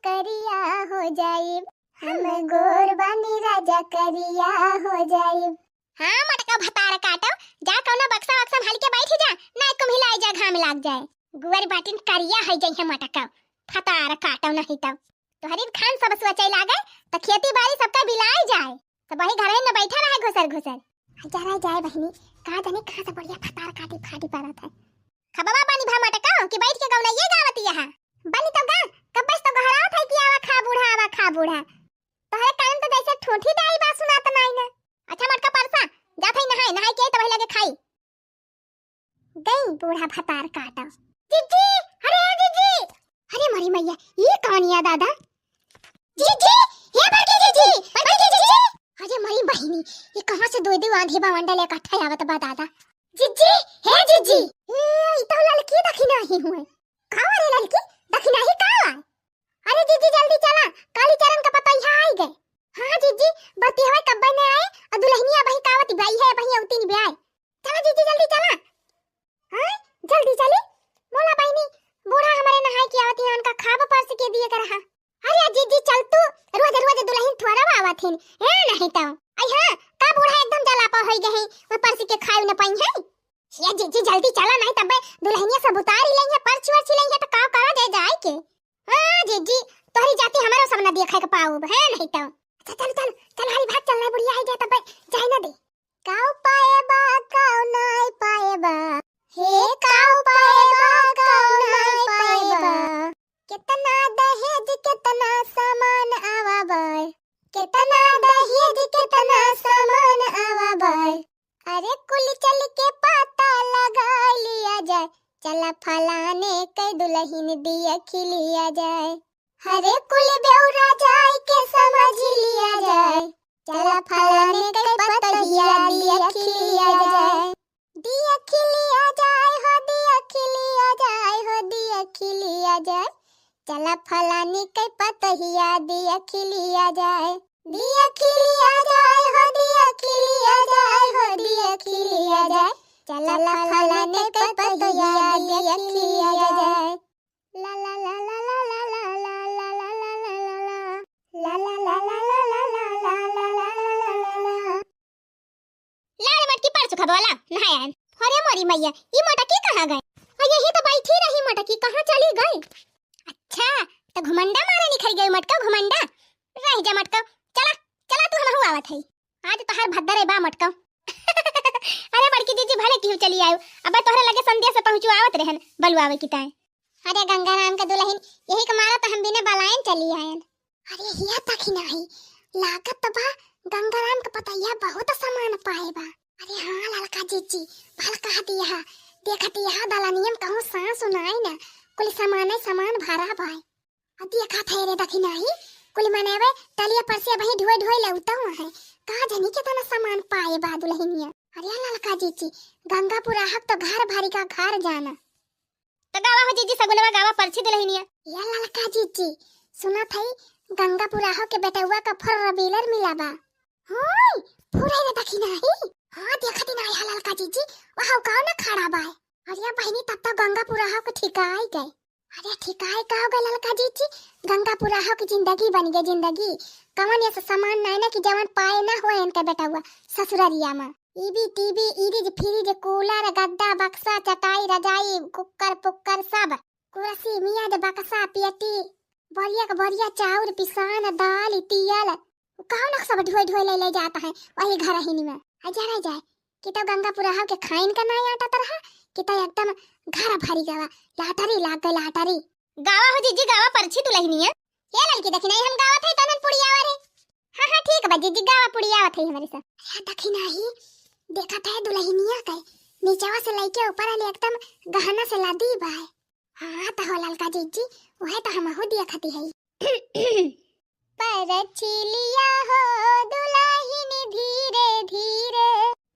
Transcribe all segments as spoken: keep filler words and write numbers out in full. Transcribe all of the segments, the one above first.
करिया हो जाइब, हम गोर बानी राजा करिया हो जाइब। हाँ मटका भतार काटो, जा कौनो बक्सा वक्सा में हलिके बैठ जा, ना कुम्हिलाई जा, घाम लाग जाए। गुअर बाटिन करिया है जइहे मटका, भतार काटो नहीं तब। तोहरी खान सब सोचे लागे, त खेती बाड़ी सबका बिलाए जाए। त वही घरे न बैठा रहे घुसर घुसर। जरा जाए बहिनी, का जाने कहाँ से बढ़िया भतार काटी फाटी पड़त है। खबवा बानी भा मटका कि बैठ के गौनइये गावत यहाँ। बनी तो गा, कब्बे से तो गोहरावत है कि आवा खा बूढ़ा, आवा खा बूढ़ा। तोहरे कान में तो जैसे ठूठी दाई बा सुनात नाई ना। अच्छा मटका परसा, जात है नहाए, नहाए के आई तब वही लगे खाई। गई बूढ़ा भतार काटा। जिज्जी, अरे जिज्जी, अरे मरी मैया, ये कौन या दादा? जिज्जी, हे बड़की जिज्जी, बड़की जिज्जी। अरे मरी बहिनी, ये कहाँ से दो दो आंधी बावंडा लेकर इकट्ठा आवत बा दादा? जिज्जी, हे जिज्जी। ए, ई तो ललकी दखिनाही हुए। का रे ललकी, दखिनाही का आए? अरे जिज्जी जल्दी चला, काली चरण का पतोहिया आई गए। हाँ जिज्जी, बरतिहवा कब्बे ने आए, और दुल्हनिया बही कावत बाई है, बही अवती नि ब्याए। चला जिज्जी जल्दी चला। हाँ, जल्दी चली। मोला बहिनी, बूढ़ा हमारे नहाए के आवत हैं, उनका खाब परस के दिए कर रहा। अरे जिज्जी चल तू, रोज रोज दुल्हन थोड़ा आवत हैं, ए नहीं तो। आई हाँ, का बूढ़ा एकदम जलापा होई गए हैं, वो परस के खाए न पाई है। ये जिज्जी जल्दी चला नहीं तब दुल्हनिया सब उतारी लेंगे, परची वरची लेंगे तो का करा जाए जाए के। हाँ जिज्जी, तोहरी जाति हमारो सब न देखे के पाउब, है नहीं तो। अच्छा चल चल चल, हरी भाग चल, नहीं बुढ़िया है जाए तब जाए ना दे। काउ पाए बा, काउ नाई पाए बा, हे काउ पाए बा, काउ नाई पाए बा। कितना दहेज, कितना सामान आवा बाय, कितना दहेज, कितना सामान आवा बाय। अरे कुल चल के पता लगा लिया जाए, चला फलाने के दुल्हन दिया खिलिया जाए। अरे कुल बेउरा जाए के समझ लिया जाए, चला फलाने के पतोहिया दिया खिलिया जाए। दिया खिलिया जाए हो, दिया खिलिया जाए हो, दिया खिलिया जाए। चला फलानी के पतोहिया दिया खिलिया जाए। दिया खिलिया जाए हो, दिया खिलिया जाए हो, दिया खिलिया जाए। चला फलानी के पतोहिया दिया खिलिया जाए। ला ला ला ला। ला रे मटकी, पर चुका बोला, नहाए आयन। अरे मोरी मैया, ई मटकी कहाँ गए? आ, यही तो बैठी रही मटकी, कहाँ चली गए? अच्छा, तो घुमंडा मारे निकल गए मटका, घुमंडा। रह जा मटका, चला, चला तू, हमहू आवत है। आज तोहार भद्दर है बा मटका। अरे बड़की जिज्जी, भले केहू चली आयो, अब तोहरे लगे संध्या से पहुँचू आवत रहन, बलुआवे की ताए। अरे गंगाराम के दुल्हन, यही के मारा तो हम बिना बलायन चली आयन। अरे हिया तक ही नाही, लागत तो बा गंगाराम के पतैया बहुत सामान पाए बा। अरे हाँ ललका जिज्जी, भल कह दिया, देखत यहाँ दलनियम कहूँ सांस सुनाई ना, कुल सामाने सामान भरा बाय। आ देखत है रे दखिनाही, कुल मनेवे टलिया पर से वही ढोए ढोए लौटा हुआ है, का जनी कितना सामान पाए बा दुल्हनिया। अरे ललका जिज्जी, गंगापुर आहक तो घर भरी का घर जाना। तो गावा हो जिज्जी सगुनवा, गावा परछी दुल्हनिया। या ललका जिज्जी, सुनत हई गंगापुर आहो के बेटउआ का four wheeler मिला बा। होय, four wheeler देखी नाही? हाँ, देखत ही नाही है ललका जिज्जी, वहाँ गाँव ना खड़ा बा। अरे बहिनी, तब तो गंगापुर आहो के ठिकाई गए। अरे ठिकाई का हो गए ललका जिज्जी, गंगापुर आहो की जिंदगी बन गई जिंदगी। कवन ऐसा सामान नहीं ना कि जवन पाए ना हुए इनका बेटउआ ससुररिया में। ईवी, टीवी, इरिज, फ्रिज, कूलर, गद्दा, बक्सा, चटाई, रजाई, कुक्कर, पुक्कर सब। कुर्सी, मेज, बक्सा, पेटी, बोरिया के बोरिया चाउर, पिसान, दाल, तियल, कौन सब ढोए ढोए ले ले जाता है वही घर ही में। आ जा रह जाए कि तो गंगा पुराहा के खाइन का नाई आटा तरहा, कि तो एकदम घर भरी गवा, लाटरी लाग गई लाटरी। गावा हो जिज्जी, गावा परछी दुल्हनिया। हे ललकी देखी नहीं हम गावत है तनन पुड़ियावा रे। हाँ, हाँ, ठीक बा जिज्जी, गावा पुड़ियावत है हमरे से। अरे दखिनाही, देखत है दुल्हनिया के, नीचवा से लइके ऊपर वाले एकदम गहना से लदी बाय। हाँ, तो हो ललका जिज्जी, वहे तो हमहू देखती है। परछिलिया हो दुल्हन धीरे धीरे,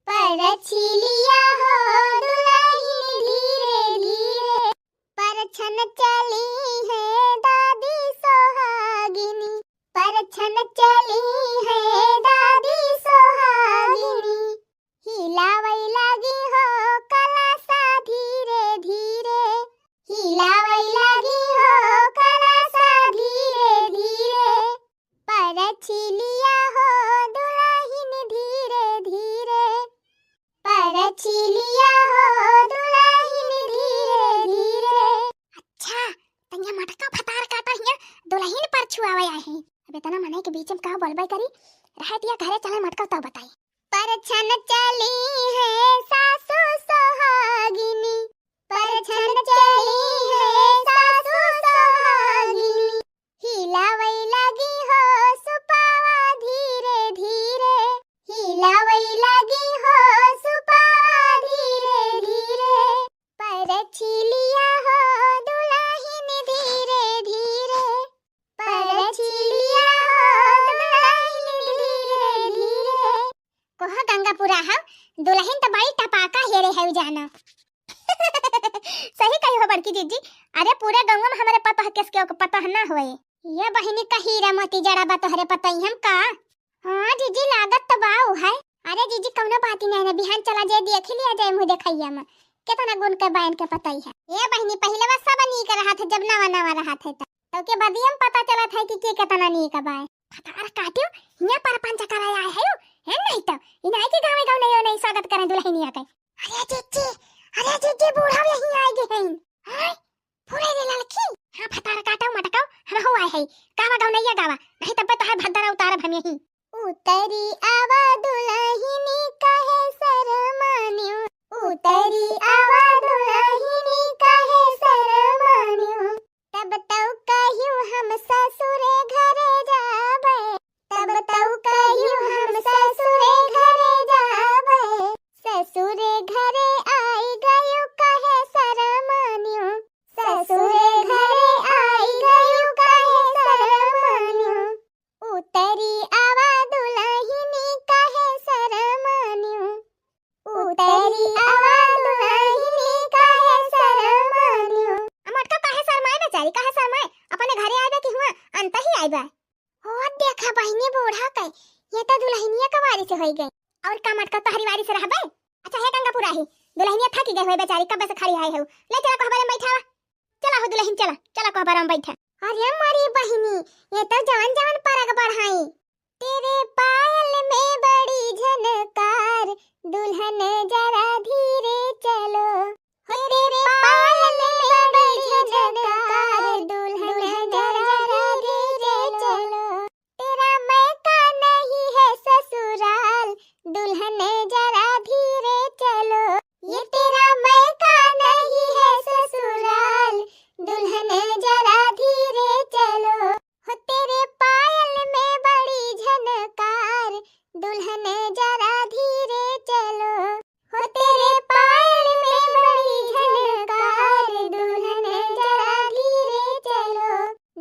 परछिलिया हो दुल्हन धीरे धीरे, परछन चली है दादी सोहागिनी, परछन चली है दादी सोहागिनी। हिलावै लागी हो कलासा धीरे धीरे, हिलावै लागी हो कलासा धीरे दुलहिन पर छुआवे आए हैं। अब इतना मनई के बीच में का बोलबे करी, रहे दिया घरे चले मटकव तब बताई। परछन चली है सासु सोहागिनी, परछन चली है सासु सोहागिनी, हिलावै लागी हो सुपावा धीरे धीरे, हिलावै लागी हो सुपावा धीरे धीरे, परछी लिया हो दुलहिन धीरे धीरे, परछी लिया हो दुलहिन धीरे धीरे। कोहा गंगापुरा हो, दुलहिन त बड़ी टपाका हेरे है जानो। सही कही हो बड़की जीजी, अरे पूरे गौवा में हमरे पतोह केस के ओके पतोह ना होए। ये बहिनी कही रे मोती जड़ा बा तोहरे पतोहिया में का? हाँ जीजी, लागत त बा उ है। अरे जीजी, कौनो बात ही नहीं है, बिहान चला जाए, देख ही लिया जाए मुँह देखैया में, कितना गुण के बाइन के पतोहिया। ए बहिनी, पहिले बा सब नीक रहत है, जब नवा नवा रहत है त, तो के बदियम पता चलत है कि के कितना नीक बा। फटार काटियो, हिया पर पंच कराया है हो, है नहीं तो, इनाई के गाँव गाँव नहीं, नहीं स्वागत करें दुलहिनिया के। अरे जीजी, अरे जीजी, बूढ़ा भी यहीं आए गए हैं। हाँ, फुरैरे ललकी। हाँ, फतार काटव मटकव, हम हो आए है। गावा गौनैया गावा, नहीं तब तो है भद्दर उतारब हम यहीं। उतरी आवा दुलहिनी काहे सरमान्यू, उतरी आवा दुलहिनी काहे सरमान्यू। तब तौ कहियो हम ससुरे घरे जाबे, तब तौ कहियो हम ससुरे घरे जाबे, ससुरे घरे आई गयो काहे सरमान्यू, ससुरे घरे आई गयो काहे सरमान्यू। उतरी आवा दुलहिनी काहे सरमान्यू, उतरी आवा दुलहिनी काहे सरमान्यू। आ मटका काहे सरमाए बेचारी, काहे सरमाए? अपने घरे आइबे कि हुआ अंत ही आइबे? ओ देखा बहिनी बूढ़ा के, ये तो दुलहिनिया के वारी से होई गई। और का मटका तोहरी वारी से रहबे? अच्छा हे गंगापुरा ही, दुलहिनिया थकी गई होए बेचारी, कब से खड़ी आई है। ले चला कोहबर में बैठावा। चला हो दुलहिन चला, चला कोहबर में बैठा। अरे मोरी बहिनी, ये तो जवन जवन परग बढ़ाई। तेरे पायल में बड़ी झनकार, दुल्हन जरा धीरे चलो। तेरे पायल में बड़ी झनकार, दुल्हन जरा धीरे चलो। तेरा मौका नहीं है ससुराल, दुल्हन जरा धीरे चलो। ये तेरा मौका नहीं है ससुराल, दुल्हन जरा धीरे चलो। हो तेरे पायल में बड़ी झनकार, दुल्हन जरा धीरे चलो। हो तेरे पायल में बड़ी झनकार, दुल्हन जरा धीरे चलो।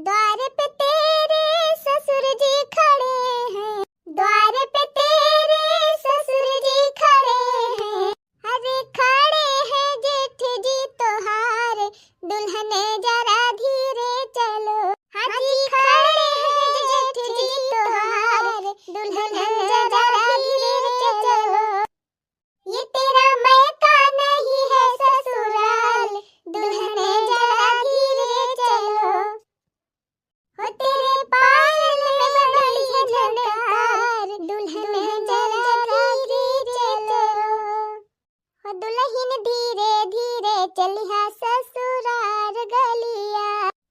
द्वार पे तेरे ससुर जी खड़े हैं, द्वार पे तेरे ससुर जी खड़े हैं। अरे खड़े हैं जेठ जी तोहार, दुल्हन जरा धीरे चलो। हाँ जी, खड़े हैं जेठ जी तोहार, दुल्हन जरा धीरे चलो। ये तेरा मौका नहीं है ससुराल, दुल्हन जरा धीरे चलो। हो तेरे पायल में बड़ी झनकार, दुल्हन जरा धीरे चलो। हो दुलहिन धीरे धीरे चलिहा ससुरार गलिया।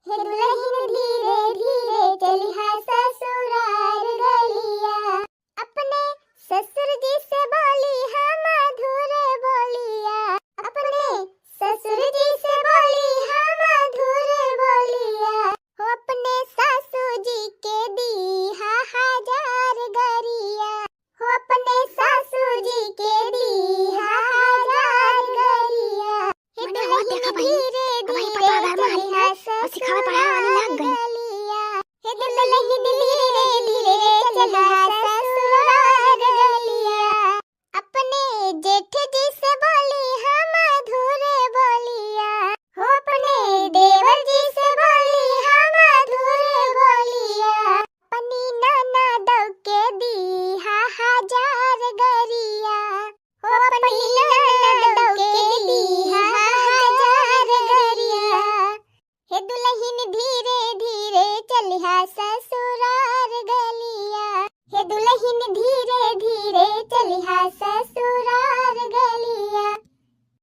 हे दुलहिन धीरे धीरे चलिहा ससुरार गलिया। अपने ससुर जी से बोली हम मधुर बोलिया, अपने ससुर जी से बोली हम मधुर बोलिया। हो अपने सासू जी के दीहा हजार गरिया, हो अपने सासू जी के दीहा हजार गरिया। हे मने होत दुलहिन देखा बहिनी, धीरे अब वही धीरे पतोह घर में हाली चलिहा है, और सिखावे पढ़ावे वाली ससुरार लाग गई। गलिया। हे दुलहिन धीरे धीरे चलिहा ससुरार गलिया। अपने जेठ जी से बोली हम मधुर बोलिया, हो अपने देवर जी से बोली हम मधुर बोलिया। अपनी ननदौ के दीहा हजार गरिया, हो अपनी ननदौ के दीहा हजार गरिया। हे दुलहिन धीरे धीरे चलिहा ससुर